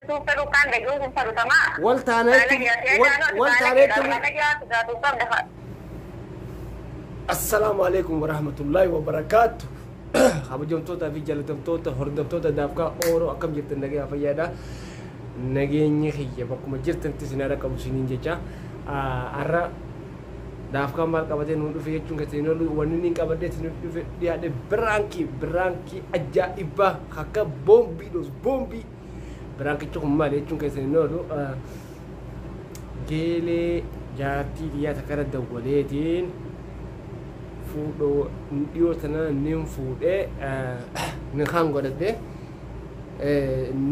dubbisuu fedhu kaan dhaga'uu hin fedhu tamaa. Wal taaneetti wal taaneetti. Assalaamu alaikum warahmatullaahi wabarakaatu. Kabajamtootaa fi jaalatamtoota hordoftoota Daafkaa Ooroo, akkam jirtan? Nagaa fayyaadha. Nageenyi kiyya bakkuma jirtanitti isin haadha qabu isiniin jecha. Har'a Daafkaan maal qabatee nuun dhufe jechuun keessan hin oolu. Wanni inni qabadhee isin dhufe dhiyaadhe prank, prank ajaa'ibaa akka boombii dhoosu boombii. Prankichi kun maali jechuun keessan hin oolu. Geelee jaartii xiyyaa takka dawwaleetiin fuudhoo dhiyoo tana nin fuudhee nikaan godhadhee,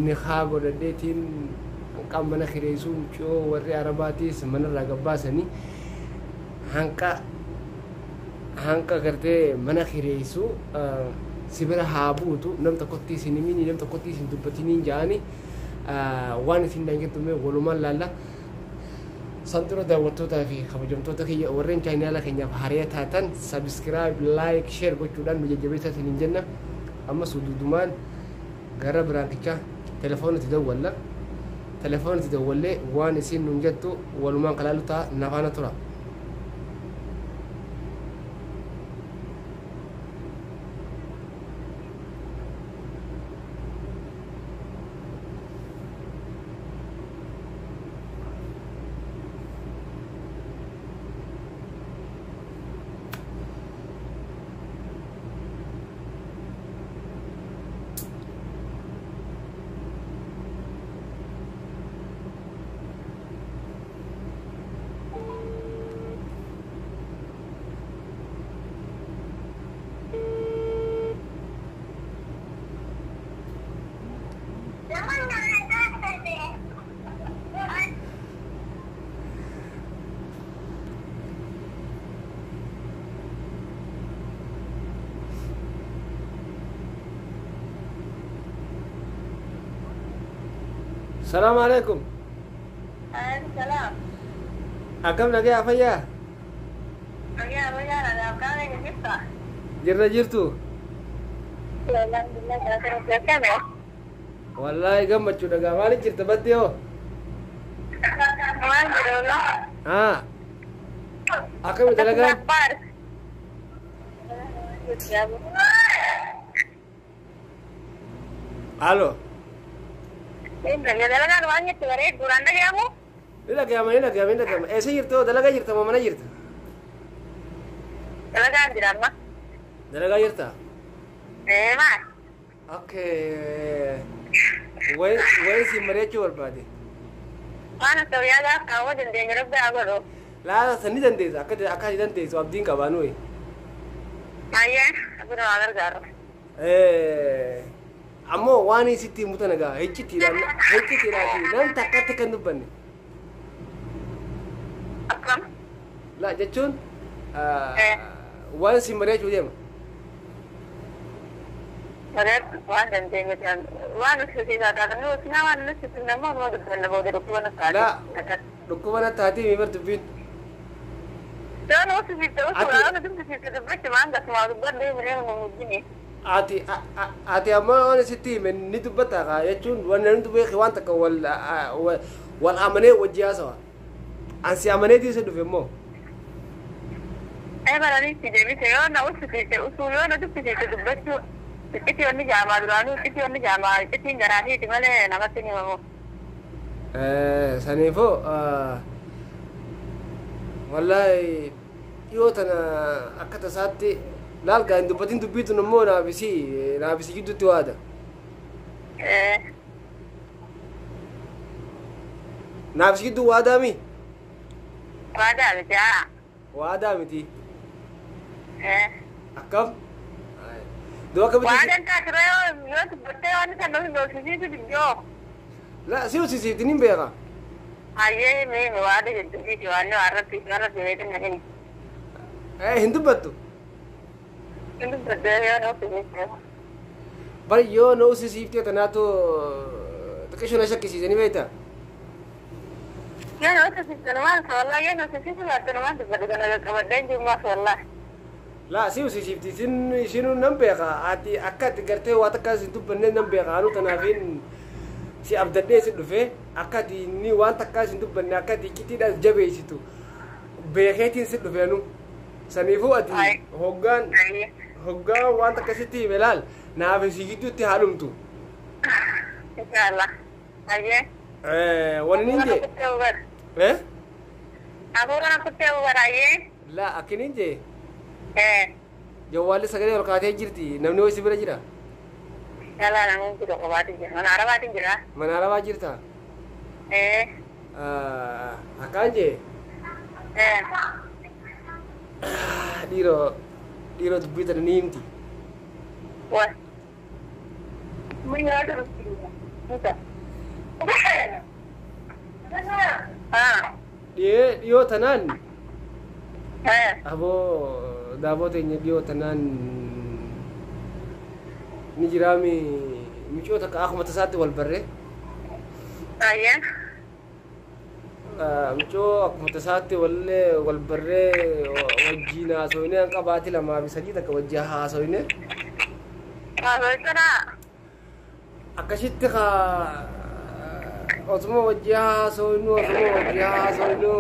nikaa godhadheetiin hanqa mana kireessuu mucoo warri arabaatiis manarraa gabbaasanii hanqa gartee mana kireessuu si bira haa buutu, nam tokkotti isin himini, nam tokkotti isin dubbatiniin ja'anii waan isin dangettume walumaan laalla. San dura, daawwattootaa fi kabajamtoota kiyya, warreen chaanaala keenyaaf hariya taatan, subscribe, like, share gochuudhaan nu jajjabeessaa isiniin jenna. Ammas dudumaan gara prankichaa telefoonatti dawwalla. Telefoonatti dawwallee waan isin nuun jettu walumaan kalaalu ta'a, nafaana tura. Salaamu alaikum. Salaam. Akkam, nagaa fayyaa? Fayyaa fayyaa, nagaa eenyu jirta? Jirra, jirtu. Alhamdulillah. Wallaahi gammachuu dhagaa. Maaliif jirta baddee hoo? Waan jiru. Haa. Akkami dalagaan? Alo. Dalagaan waan jettu bareedu duraan dhagayamu. Ni dhagayama, ni dhagayama, ni dhagayama. Eessa jirta hoo? Dalagaa jirta moo mana jirta? Dalagaan jira amma. Dalagaa jirta? Ee, maal? Okay. Wayi siin mari'achuu barbaade. Waan akka guyyaa kaawwa dandeenyu rabbi haa godhu. Laala san ni dandeessa, akka ati dandeessu abdiin qabaa nuyi. Mayyee, rabbi nu haa gargaaru. Ammoo waan sitti himu tana gaa hiccitiidhaan hiccitiidhaan nan takkatti kan dubbanne. Akkam? La jechuun waan siin mari'achuu deema. Bareedu, waan dandeenyu waan nuffisiisaa taatan nu waan nuffisiisu immoo numa dubbanna booda dhukkuba nu taate. La dhukkuba na taatee mi bar dubbiin. Yoo nu uffisiifte usuudha nu dubbisiifte dubbachi maan gasumaa dubbadhu himnee nu wajjini. Ati ammoo waan sitti hime ni dubbata kaa jechuun waan namni beeke waan takka wal wal amanee wajji haasawa. Ansi amanee diisa dhufe immoo. Ee, baranii itti deebise yoo na uffisiifte usuu yoo na dubbisiifte dubbachuu iccitii wanni jaamaa duraanuu iccitii wanni jaamaa iccitiin garaatiiti malee namatti ni himamu. Saniifoo wallaahi dhiyoo tana akka tasaatti laal gaa hin dubbatin, dubbiitun immoo naafisii gidduutti waada. Ee. Naafisii gidduu waadaami? Waadaa miti haa. Waadaa miti. Ee. Akkam? Duu akkamitti? Waadaan taasira yoo dubbattee waan kan nama hin dhoofisiisu diyyoo. La si ussisiifti nin beeka. Hayyee, mee waada jidduuti waan waan rabbi waan rabbi beekan na himi. Hin dubbattu. Hin dubbattee yoo na uffisiifte. Bar yoo na ussisiiftee tanaatu xiqqishoo na shakkisiisanii beektaa? Yoo na uffisiifte numaan wallaahi yoo na uffisiifte baatte numaan dubbadhu kana qaqqabadhee hin jiru maaf wallaahi. Laa si ussisiifti, isin isinuu nan beeka, ati akka ati gartee waa takka hin dubbanne nan beeka, anu tanaafin Si abdadhee si dhufee akka ati inni waan takkaa isin dubbanne akka ati iccitiidhaan jabeessitu beekeetiin si dhufeenu. Saniifuu ati hoggaan hoggaan waan takka sitti hime laal naaf si gidduutti haa dhumtu. Inshallah. Ayyee. Wanni niin jee? Eh? Hafuura na kuttee hubata ayyee. Laa akkiniin jee? Jawwaalli sagalee ol kaatee jirti namni ho'i si bira jira? Yalaa namoonni jiru qobaatiin jira. Mana arabaatiin jira. Mana arabaa jirta? Ee. Akkaan jee? Ee. Dhiiroo dhiiroo dubbii tana ni himti. Wa. Dhiyoo tanaan aboo daaboo teenya dhiyoo tanaan ni jiraami micoo takka akkuma tasaatti wal barree. Micoo akkuma tasaatti wal barree wajjiin haasoyne hanqa baatii lamaa fi sadii takka wajjin haasoyne. Akkasitti kaa osuma wajjin haasoynu osuma wajjin haasoynu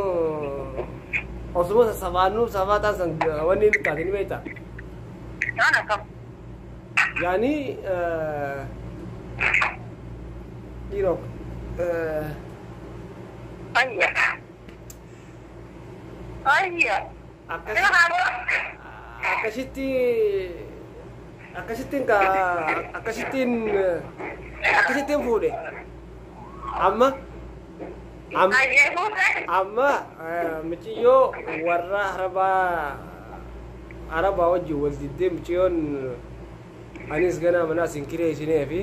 osuma sassabaannu sabaa taasisan wanni inni taate ni beektaa. Yaani dhiiroo akkasitti akkasittiin kaa akkasittiin akkasittiin fuudhe amma amma miciyyoo warra arabaa arabaa wajjin wal diddee miciyyoon anis ganaa manaas hin kireessinee fi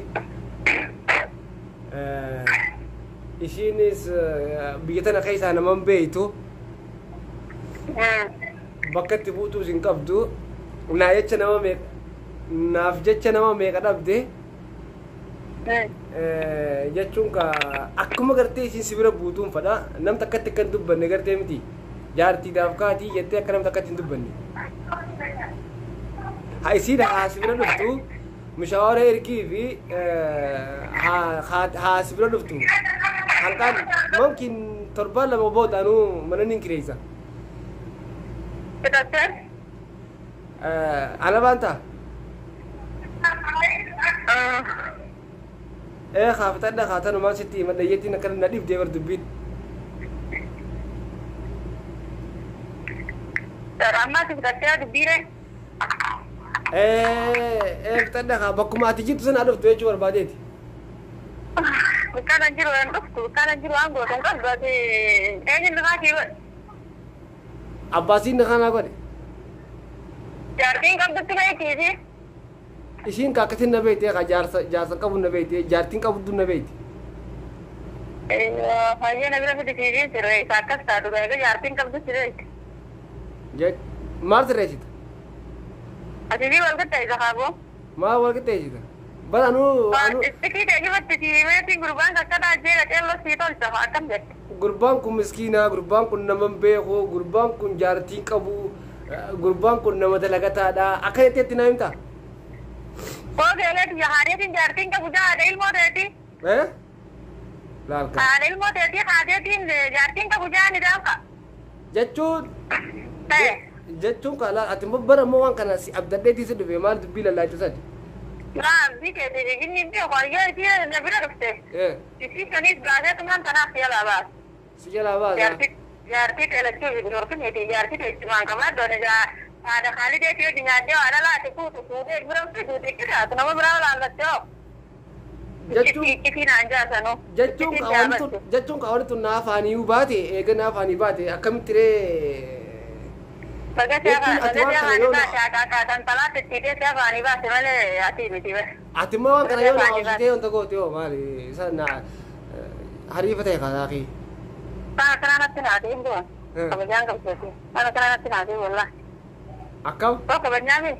ishiinis biyya tana keessaa naman beeytu bakka itti buutuus hin qabdu naa jecha nama meeqa naaf jecha nama meeqa dhabde jechuun ka akkuma gartee isiin si bira buutuun fadha nam takkatti akka hin dubbanne gartee miti jaartiidhaaf kaatii jettee akka nam takkatti hin dubbanne. Haa isiin haa si bira dhuftu mishaawara ergii fi haa si bira dhuftu halkan mumkin torbaan lama booda anuu mana nin kireessa. Ana baanta? Ee kaafetadha kaatanumaan sitti himadha jettiin akkana na dhibdee bar dubbiin. Ammaa si fudhattee dubbiire? Ee fixadha kaa bakkuma ati jirtu sana dhuftu jechuu barbaadeeti. Bikkaan jiru waan dhuftu bikkaan jiru waan gootu hin qabdu ati eenyuun nufaa kii godhe? Abbaasiin kanaa godhe. Jaartiin qabdutti beektiiti. Ishiin ka akkasin na beekte ka jaarsa qabu na beekte jaartiin qabdu na beekte. Fayyee na bira fidisiisiin sirreessa akkas taatu egaa jaartiin qabdu sirreessa. Maal sirreessita? Ati fi wal qixxeessa kaaboo. Maal wal qixxeessita? Bara anuu anuu. Istikii ta'e jibatti siimeetiin gurbaan kakkataa jeera qeelloo sii tolcha akkam jette. Gurbaan kun miskiinaa gurbaan kun nama hin beeku gurbaan kun jaartiin qabu gurbaan kun nama dalagataadha akka jetteetti naa himtaa? Koo geeleeti haadeetiin jaartiin qabu haadha ilmoo teeti. Eh? Laalka. Haadha ilmoo teeti haadeetiin jaartiin qabu jaani daanka. Jechuun jechuun ka laal ati bara immoo waan kana si abdadheetii si dhufe maal dubbii lallaachu sadi. Laa abdii keeti inni beeku ayyee isii na bira dhufte. Isii sanis baasee tumaan tanaaf jalaa baas. Si jalaa baasa. Jaartii teelachuu dhorkineeti jaartii teechumaan qabaaddoon egaa haadha Khaalideetii hojii nyaaddee haadha laate kuutu fuudhee bira fiduuti qixaatu nama biraa laallattee hoo. Jechuun jechuun ka wanti tun naafaanii baate eega naafaanii baate akkamitti ree. Ati immoo waan kana yoo na hojjetee wanta goote hoo maali isa na hariifa ta'e karaa kee. Kana natti naatee hin du'an. Kabajaan qabsiisi. Kana natti naatee wallaahi. Akkam? Koo kabajaa mi?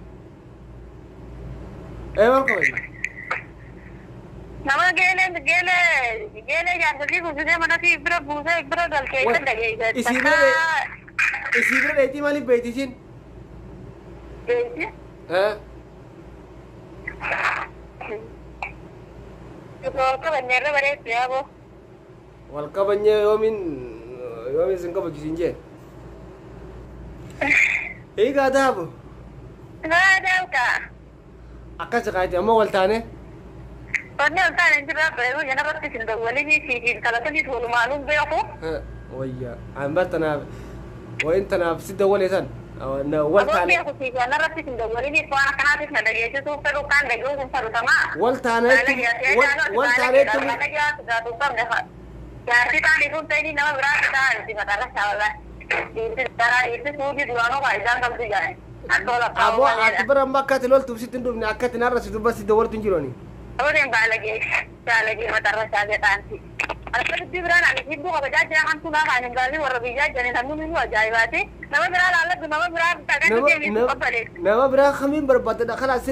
Ee maal kabajna? Nama geelee geelee geelee jaarsatii guddisee mana fi bira buusee bira galchee isa dhageessa. Isii bira dheetii maaliif beekti ishiin? Beekti? Ee. Wal kabajne irra bareedu yaaboo. Wal kabajnee yoomiin yoomiin sin kabaju siin jee. Hiikaa daabu. Maa daawka. Akkas kaayite amma wal taane. Wanni ol taane hin jirra beeku janarratti sin dawwalinii fi talataniis walumaanuun beeku. Wayya an bar tanaaf wayin tanaaf si dawwalee san wal Aboo taane beeku fi janarratti sin dawwaliniif waan akkanaatiif na dhageessisuu fedhu kaan dhaga'uu kun fedhu tamaa. Wal taaneetti wal taaneetti. Jaarsi taanii sun ta'ini nama biraa ta'an matarra shaawala. Dhiirti suuti duraanuu faayidaan qabdu jaani. Aboo ati bara amma akka ati loltuuf sitti hin dhufne akka ati narra si dubba si dawwaltu hin jiru. Abooteen baalagee baalagee matarra shaawala taanti. Akkasitti biraan ani hedduu kabajaa jira kan tunaa kan hin gaalli warra biyyaa jiranii kan nuti nu ajaa'ibaati. Nama biraa laalladhu nama biraa dhagaa deebiin qophaleessu. Nama biraa kamiin barbaadadha khalaas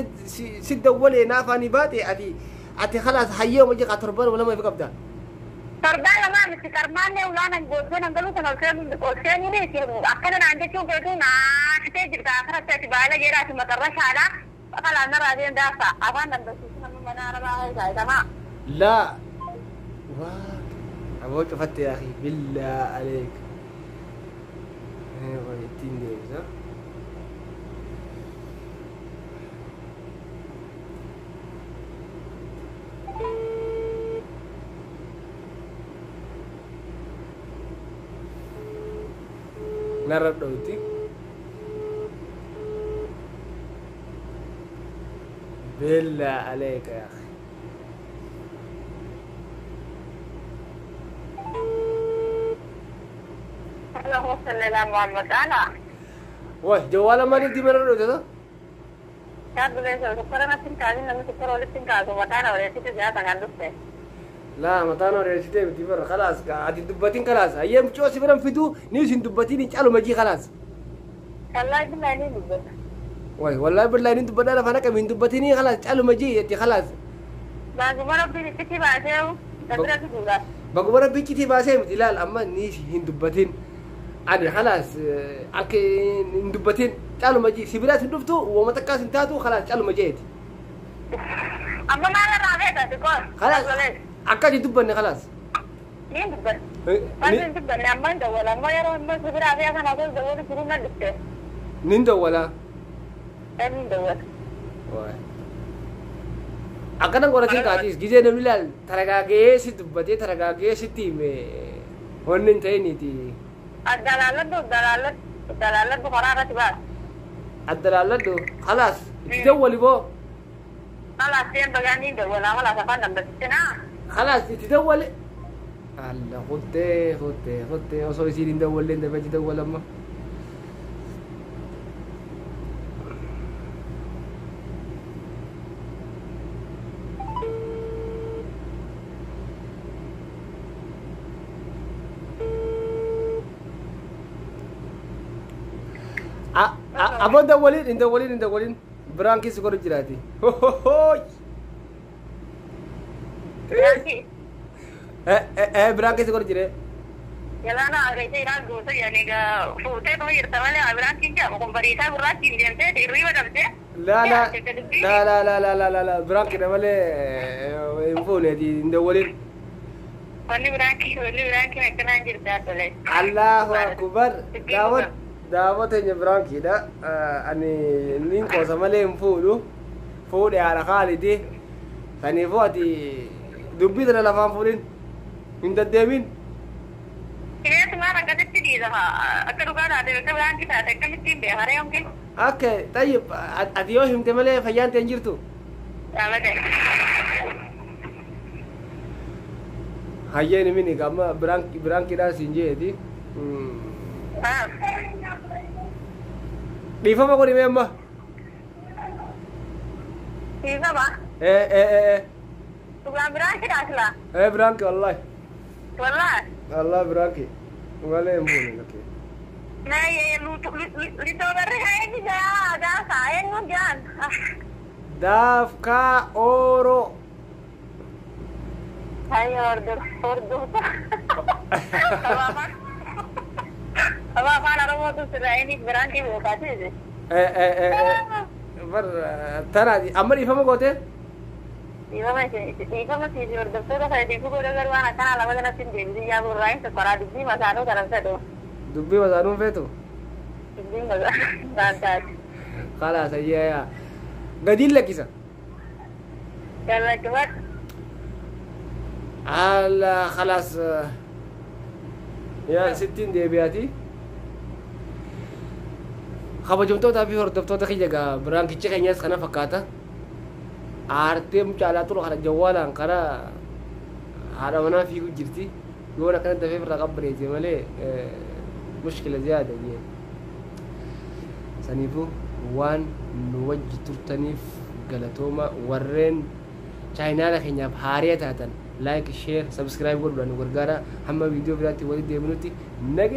si dawwalee naafaanii baate ati ati khalaas hayyee uma jeqa torban lama ifi qabda. Torbaan lamaa miti karmaanne ulaanan gootee nan galuu kan ol seenuuni akkana naan jechuun keetuu naasitee jirta akkanatti ati baala jeeraati matarra shaadha. Khalaas narraa deem daafa afaan dandasiisu namni mana arabaa haayisaa. Laa waa aboo cufatte yaa akhi billaa aleek. Ittiin deebisa. Narra dhoyti. Billaa aleek yaa akhi. Allahumma salli ala Muhammad ala. Wai jawaala maaliif diimana dhoyte ta? Shaaddulee sukkara natti hin kaasin namni sukkara walitti hin kaasu mataan oreessitu jaa kan dhufte. Laa mataan oreessitee miti bara khalaas ati dubbatin khalaas hayyee mucoo si biran fiduu ni isin dubbatin hin caalu majii khalaas. Wallaahi billaahi ni dubbata. Wai wallaahi billaahi ni dubbadhaa lafa naqame hin dubbatinii khalaas caalu majii jetti khalaas. Baaguma rabbiin itti baasee dabira fiduudha. Baguma rabbiin iccitii baasee miti ilaal amma ni hin dubbatin. Ani khalaas akka hin dubbatin caalu majii si biraas hin dhuftu wooma takkaas hin taatu khalaas caalu majeeti. Amma maal irraa beekta xiqqoon? Khalaas akka ati dubbanne khalaas. Ni dubbanne. Wanti hin dubbanne amma hin dawwala amma yeroo immoo si biraa fi kana osoo dawwalu jiruu na dhufte. Nin dawwala. Ni dawwala. Akkana godhatiin kaatis gizee namni ilaal taragaagee si dubbatee taragaagee sitti hime wanni hin ta'iniiti. Addalaalladhu addalaalladhu addalaalladhu karaa irratti baas. Addalaalladhu khalaas itti dawwali boo. Khalaas seen bagaa ni dawwala khalaas afaan dambasisinaa. Khalaas itti dawwali. Alla kuttee kuttee kuttee osoo isiin hin dawwalleen dafee itti dawwalamma. Aboo dawwaliin hin dawwaliin hin dawwaliin biraan keessa godhu jiraati. Biraan keessa godhu jiree. Jalaana agartee iraan goota jedhanii egaa fuutee tuma jirta malee biraan kin jedhamu kun bariisaa gurraachi hin deemtee hirriba dhabdee. Laa laa laa laa laa laa laa laa laa biraan kidha malee hin fuuneeti hin dawwaliin. Wanni biraan kin wanni biraan kin akkanaan jirta tole. Allahu akbar daawwat daawwat teenya biraan kidha ani nin qoosa malee hin fuudhu fuudhe haadha Khaalidi saniifuu ati dubbii tana lafaan fuudhin hin deddeemin. Qilleensi akkasitti dhiisa akka dhugaa taate akka biraan taate akkamittiin beekaree yookiin. Akka tayyib ati yoo himte malee fayyaan ta'e hin jirtu. Dhaabate. Hayyeen himini amma biraan kidhaa siin jeeti. Dhiifama godhi mee amma. Dhiifama. Dhugaan biraan kidhaa silaa. Biraan kee wallaahi. Wallaahi. Wallaahi biraan kee. Malee hin fuune lakkee. Daafkaa Ooroo. Bar tana amma dhiifama gootee? Dhiifama dhiifama siif hordoftoota kana godha garuu waan akkanaa lama kanatti hin deebisin yaa burraayin tokkoraa dubbii masaanuu kana fedhu. Dubbii masaanuun feetu? Dubbiin masaanuu taate. Khalaas ayyaa gadiin lakkisa. Gallachuudhaan. Ala khalaas yaa sittiin deebi'aati. Kabajamtootaa fi hordoftoota kiyya gaa prankichi keenyas kana fakkaata. Aartee mucaalaa turu kana jawwaalaan karaa haadha manaa fiiguu jirti. Yoon akkana dafee irraa qabbaneesse malee mushkila ziyaada jee. Saniifuu waan nu wajji turtaniif galatooma. Warreen channela keenyaaf haariya taatan like, share, subscribe godhuudhaan nu gargaara. Hamma viidiyoo biraatti walitti deebinutti naga.